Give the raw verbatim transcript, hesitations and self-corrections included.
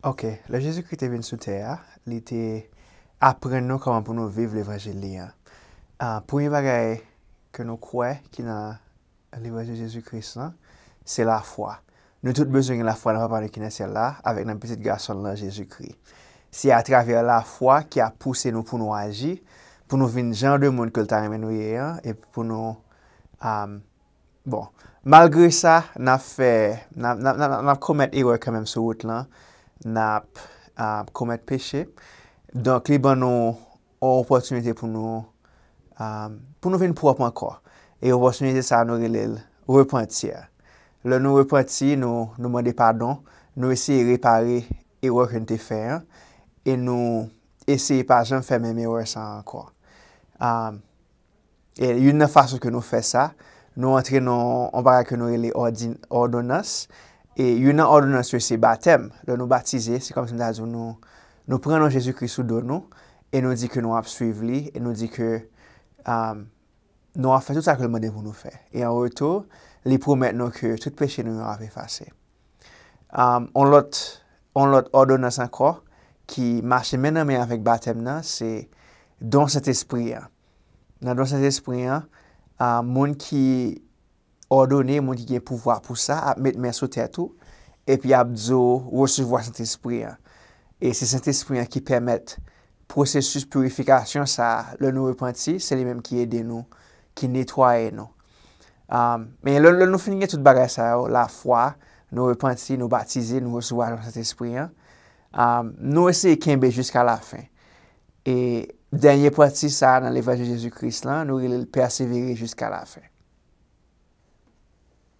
Ok, lè Jezikri te vin sou tè a, li te aprann nou kòman pou nou viv levanjil li an. Ah, premye bagay ke nou kwè ki nan levanjil Jezi Kris lan, se lafwa. Nou tout bezwen gen lafwa nan Papa nou ki nan syèl la, avèk nan Pitit Gason l lan, Jezikri. Se atravè lafwa ki ap pouse nou pou nou aji, pou nou vin jan de moun ke l ta renmen nou ye an, e pou nou, um, bon, malgre sa, n ap fè, n ap, n ap, n ap, n ap komèt erè kanmenm sou wout lan, n ap, uh, komèt peche. Donk, li ban nou yon opòtinite pou nou, um, pou nou vin pwòp ankò. E opòtinite sa a, nou rele l repanti. Lè nou repanti, nou, nou mande padon, nou eseye repare erè ke n te fè an, e nou eseye pa janm fè menm erè sa a ankò. Um, e youn nan fason ke nou fè sa, nou antre nan yon bagay ke nou rele òdi-, òdonans. E youn nan òdonans yo se batèm. Lè nou batize, se kòmsi m ta di w nou, nou pran non Jezikri sou do nou, e nou di ke nou ap swiv li, e nou di ke, um, nou ap fè tout sa ke l mande pou nou fè. E an retou, li pwomèt nou ke tout peche nou yo ap efase. Um, on lòt, on lòt òdonans ankò ki mache men nan men avèk batèm nan, se don Sentespri an. Nan don Sentespri an, ah, moun ki òdone, moun ki gen pouvwa pou sa, ap met men sou tèt ou, epi ap di w resevwa Sentespri an. E se Sentespri an ki pèmèt pwosesis pirifikasyon sa a, lè nou repanti, se li menm ki ede nou, ki netwaye nou. Um, men lè, lè nou fin gen tout bagay sa yo, lafwa, nou repanti, nou batize, nou resevwa Sentespri an, um, nou eseye kenbe jiska lafen. E dènye pati sa a nan levanjil Jezi Kris lan, nou rele l pèsevere jiska lafen.